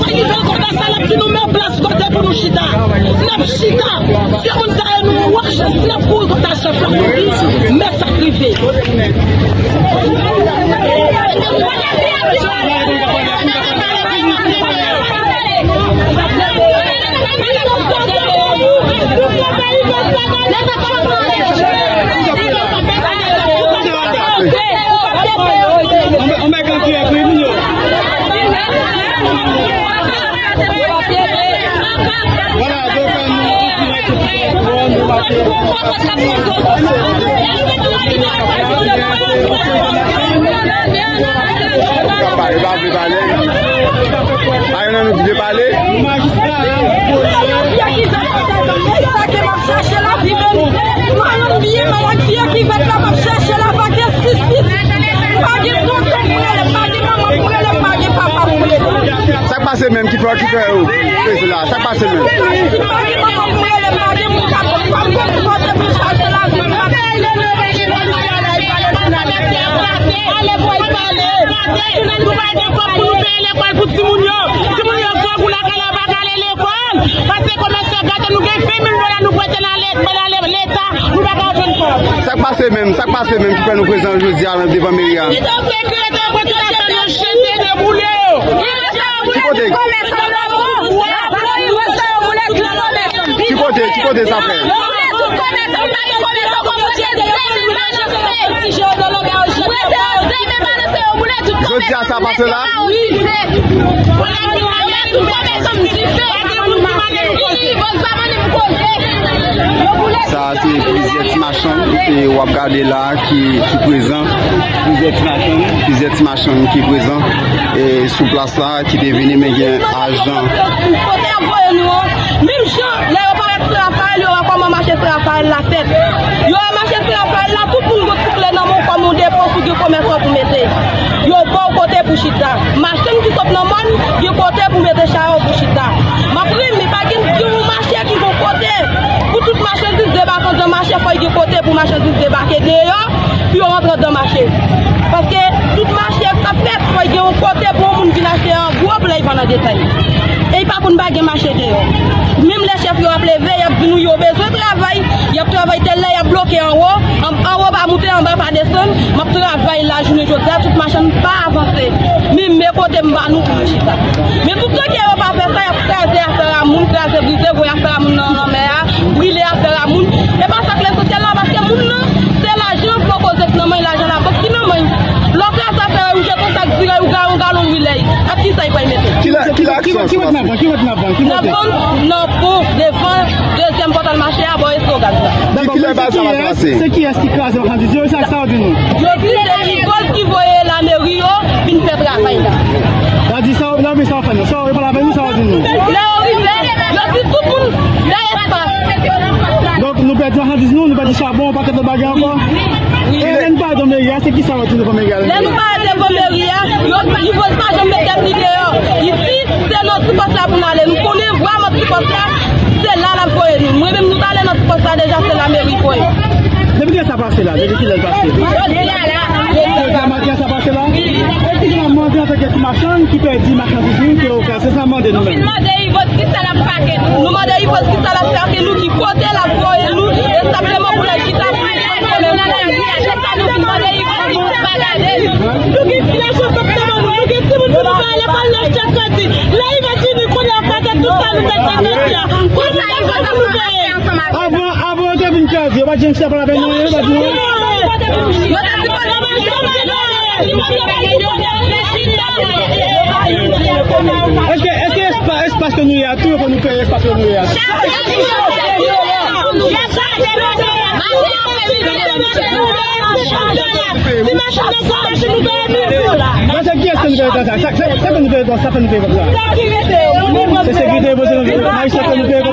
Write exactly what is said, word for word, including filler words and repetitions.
Rive kontan sa, l ap di nou men plas kote pou nou chita. N ap chita. Si yon moun taye nou yon wòch, n ap kouri konta chèf la pou di men sa k rive. Yo pa vle pale. Pa gen nan nou ki vle pale. Sa ke m ap chache la, pi bèl. Mwen menm byen malad, byen ki fèt la, m ap chache la, pa gen sis pitit. Pa gen tonton pou rele, pa gen manman pou rele, pa gen papa pou rele. Sa k pase menm ki fè, ki fè yo peze la? Sa k pase menm? Si pa gen manman pou rele, pa gen moun k ap, k ap sipòte pou chache lavi. Nou pa gen kòb pou nou peye lekòl pou timoun yo. Timoun yo grangou lakay la, pa ka ale lekòl. Pase komèsè gate nou, gen ven mil dola nou prete nan le-, nan le-, leta, nou pa ka jwenn kòb. Sa k pase menm? Sa k pase menm ki fè nou prezan jodi a devan meri a? Ki kote? Ki kote? Ki kote sa fè? Jodi a sa pase la? Sa a se plizyè ti machann ke w ap gade la ki, ki prezan. Plizyè ti machann, plizyè ti machann ki prezan, e, sou plas la, ki te vini, men gen ajan. Kote y ap voye nou an, menm jan, lè yo parèt Sen Rafayèl, yo wè kòman mache Sen Rafayèl la fèt. Yo wè mache Sen Rafayèl la, tout moun gon ti kle nan men w kòm yon depo si w gen komèsan pou mete. Yo ba w kote pou chita. Machann ki sot nan mòn, gen kote pou mete chaya w pou chita. M ap renmen pa gen, gen yon mache ki gon kote pou tout machandiz debake anndan mache, fò l gen kote pou machandiz debake deyò, pou yo rantre anndan mache. Paske tout mache k ap fèt, fò l gen yon kote pou yon moun vin achte an gwo, pou l al vann an detay. E li pa konn pa gen mache deyò. Menm lè chèf yo ap leve, y ap di nou yo bezwen travay, y ap travay tèl lè, y ap bloke anwo, an-, anwo pa moute, anba pa desann, m ap travay lajounen jodi a, tout machann pa avanse. Men, men kote m ba nou pou nou chita. Men toutan ke yo pa fè sa, y ap kraze afè a moun, kraze brize, voye afè a moun nan lanmè a, brile afè a moun. E pa sa k lesansyèl la, paske moun nan, se lajan, gwo koze k nan men l, lajan labank ki nan men l. Lè w kraze afè a, ou jete yon sak dirèy, ou ga-, yon galon rilèy. Ak ki sa y pral mete? Ki la, ki la aksyon ki mete nan van, ki mete nan van, ki mete? Nan van, nan pon, devan dezyèm pòtal mache a, bò Estogaz la. Ki, ki lè bagay sa pase? Se kiyès ki kraze machandiz yo? Sa, sa w di nou? Yo di se Ivoz ki voye lameri yo vin fè travay la. Sa di sa, sa w fè nou? Sa w pale avè nou, sa w di nou? Lè yo rive, yo di tout moun nan espas. Donk, nou pèdi machandiz nou, nou pèdi chabon, yon pakèt lòt bagay ankò. E lè n pale de meri a, se ki sa w di nou pou meri a? Lè nou pale devan meri a, yo, Ivoz pa janm met tèt li deyò. Li di, se nan ti pòs la pou n ale. Nou konnen vrèman ti pòs la, se la l ap voye nou. Mwen menm, nou t ale nan ti pòs la deja, se lameri voye. Depi kilè sa pase la? Depi kilè l pase? Jodi a la. Jodi a maten sa pase la? E ki sa w mande antanke ti machann ki pèdi machandiz nou ke yo kraze? Se sa w mande nou menm. Nou vin mande Ivoz ki sa l ap pake nou. Nou mande Ivoz ki sa l ap pake nou, ki kote l ap voye nou, e senpleman pou l al chita pou nou pran pwoblèm nou. Se sa nou vin mande Ivoz ki pa gade nou. Nou gen ti lajan k ap nan men nou, nou gen timoun pou nou bay lekòl nan chak kredi. Lè Ivoz vini, kounye a, pase tout sa nou fè chak kredi a. Konsa Ivoz ap fè ansanm avè nou. Avan, avan yo te vin kraze, yo pa t janm chita pale avè nou, yo pa t di nou. Yo te sipoze Èske, èske espa-, espas ke nou ye a tou, yo fè nou peye espas ke nou ye a? Nan se kiyès ke nou peye kòb sa? Sa, sa, sa fè nou peye kòb sa? Se sekirite yo poze nou, majistra fè nou peye kòb sa?